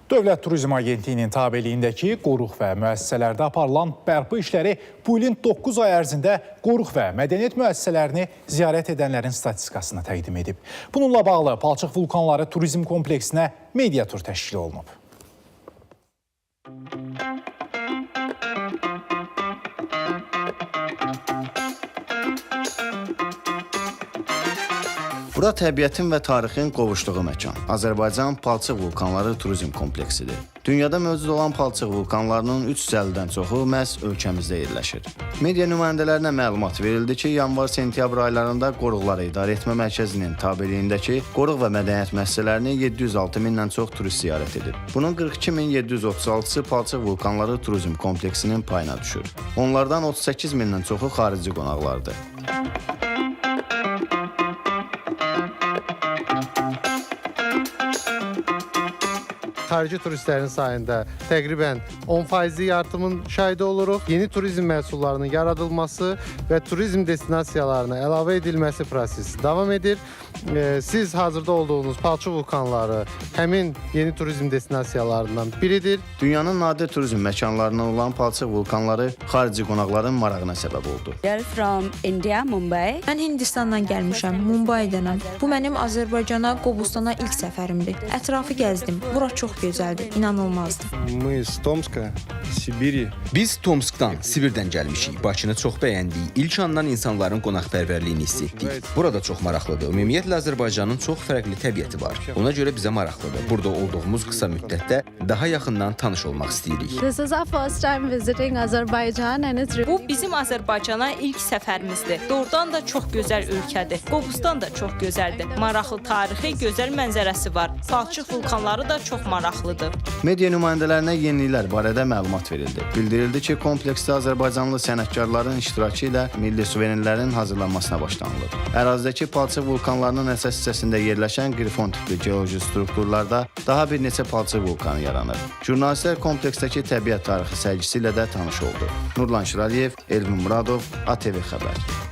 Dövlət Turizm Agentliyinin tabeliyindəki qoruq və müəssisələrdə aparılan bərpa işləri bu ilin 9 ay ərzində qoruq və mədəniyyət müəssisələrini ziyarət edənlərin statistikasını təqdim edib. Bununla bağlı Palçıq Vulkanları Turizm Kompleksinə media tur təşkil olunub. Bura təbiətin və tarixin qovuşduğu məkan. Azərbaycan Palçıq Vulkanları Turizm Kompleksidir. Dünyada mövcud olan palçıq vulkanlarının 350-dən çoxu məhz ölkəmizdə yerləşir. Media nümayəndələrinə məlumat verildi ki, yanvar-sentyabr aylarında Qoruqları İdarə Etmə Mərkəzinin tabeliyindəki qoruq və mədəniyyət müəssisələrini 706 mindən çox turist ziyarət edib. Bunun 42.736-sı Palçıq Vulkanları Turizm Kompleksinin payına düşür. Onlardan 38 mindən çoxu xarici qonaqlardır. Xarici turistlərin sayında təqribən 10%lik artımın şahidi oluruq. Yeni turizm məhsullarının yaradılması və turizm destinasiyalarına əlavə edilməsi prosesi davam edir. Siz hazırda olduğunuz Palçıq vulkanları həmin yeni turizm destinasiyalarından biridir. Dünyanın nadir turizm məkanlarından olan palçıq vulkanları xarici qonaqların marağına səbəb oldu. We are from India, Mumbai. Mən Hindistandan gəlmişəm, Mumbaydənəm. Bu mənim Azərbaycana, Qobustana ilk səfərimdir. Ətrafı gəzdim. Bura çox gözəldir, inanılmazdır. Мы из Томска, Сибири. Biz Tomskdan, Sibirdən gəlmişik. Bakını çox bəyəndik. İlk andan insanların qonaqpərvərliyini hiss etdik. Burada çox maraqlıdır. Ümumiyyətlə Azərbaycanın çox fərqli təbiəti var. Ona görə bizə maraqlıdır. Burada olduğumuz qısa müddətdə daha yaxından tanış olmaq istəyirik. This is our first time visiting Azerbaijan and it's Bu bizim Azərbaycana ilk səfərimizdir. Doğrudan da çox gözəl ölkədir. Qobustan da çox gözəldir. Maraqlı tarixi, gözəl mənzərəsi var. Palçıq vulkanları da çox maraqlıdır. Media nümayəndələrinə yeniliklər barədə məlumat verildi. Bildirildi ki, kompleksdə azərbaycanlı sənətkarların iştirakı ilə milli suvenirlərin hazırlanmasına başlanılıb. Ərazidəki palçıq vulkanlarının əsas hissəsində yerləşən qrifon tipli geoloji strukturlarda daha bir neçə palçıq vulkanı yaranır. Jurnalistlər kompleksdəki təbiət tarixi sərgisi ilə də tanış oldu. Nurlan Şiraliyev, Elvin Muradov, ATV Xəbər.